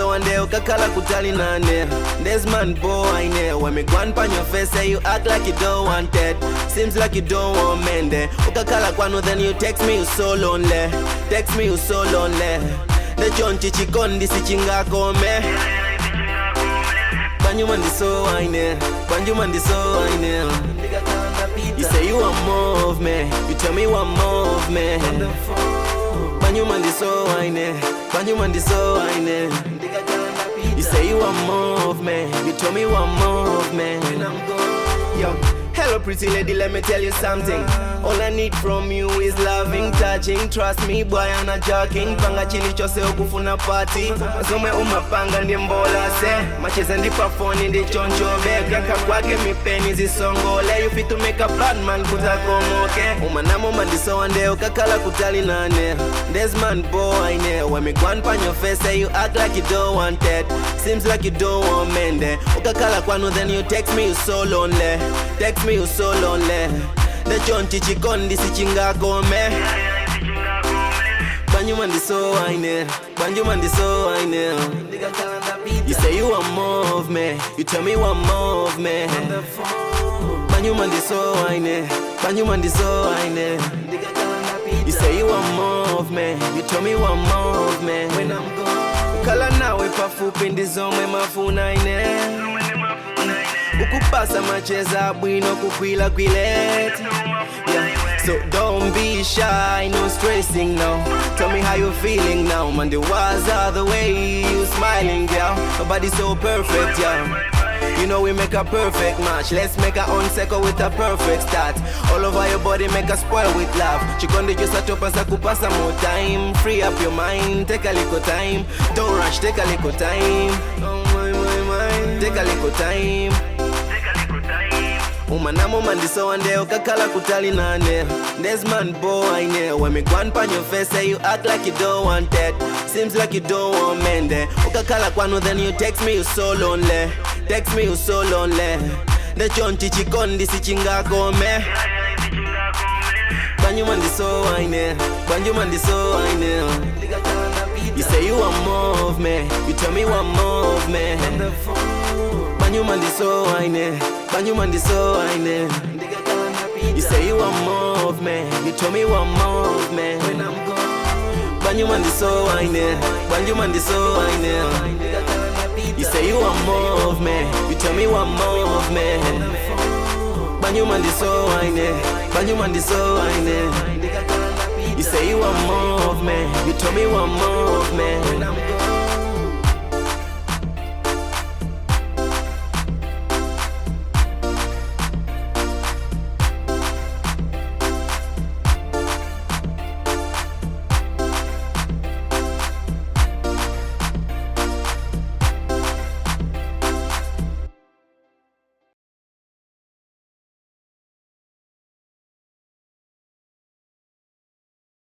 Mandisowa nde ukakhala kutali nane. This man boy ine. When me go on your face, say you act like you don't want it. Seems like you don't want me there. Ukakhala kwanu, then you text me you so lonely. Text me you so lonely. Nde chonchi chikondi sichingakome. Bwanji umandisowa ine. Bwanji umandisowa ine. You say you want more of me. You tell me want more of me. Bwanji umandisowa ine. Bwanji umandisowa ine. You say you want more of me. You tell me want more of me. Yo, hello pretty lady, let me tell you something. All I need from you is loving, touching. Trust me, boy, I'm not joking. Panga chilichonse ukufuna party. Zomwe umapanga ndi mbola se. Macheza ndi pafoni ndi chonchobe. Kaka kwake mipeni zisongole. You fit to make a bad man kutakomoke. Umanamo umandisowa nde ukakhala kutali nane. This man boy ine. When me go on your face, say you act like you don't want it. Seems like you don't want me there. Ukakhala kwanu, then you text me you so lonely. Text me you so lonely. Nde chonchi chikondi sichingakome. Bwanji umandisowa ine. Bwanji umandisowa ine. You say you want more of me. You tell me want more of me. Bwanji umandisowa ine. Bwanji umandisowa ine. You say you want more of me. You tell me want more of me. Khala nawe pafupi ndizomwe ndimafuna ine. Ukupasa macheza bwino kukwila kwilet. Yeah. So don't be shy, no stressing now. Tell me how you feeling now. Man, the was the way you smiling, girl. Nobody's so perfect, yeah. You know we make a perfect match. Let's make our own circle with a perfect start. All over your body, make us spoil with love. Chikondi chosatopa kupasa more time. Free up your mind, take a little time. Don't rush, take a little time. Oh my, my, my. Take a little time. Umanamo umandisowa nde ukakhala kutali nane. This man boy ine. When me go on your face, say you act like you don't want it. Seems like you don't want me there. Ukakhala kwanu, then you text me you so lonely. Text me you so lonely. Nde chonchi chikondi sichingakome. Bwanji umandisowa ine. Bwanji umandisowa ine. You say you want more of me. You tell me want more of me. Bwanji umandisowa ine. Bwanji umandisowa ine. You say you want more of me. You tell me want more of me. Bwanji umandisowa ine. Bwanji umandisowa ine. You say you want more of me. You tell me want more of me. Bwanji umandisowa ine. Bwanji umandisowa ine. You say you want more of me. You tell me want more of me.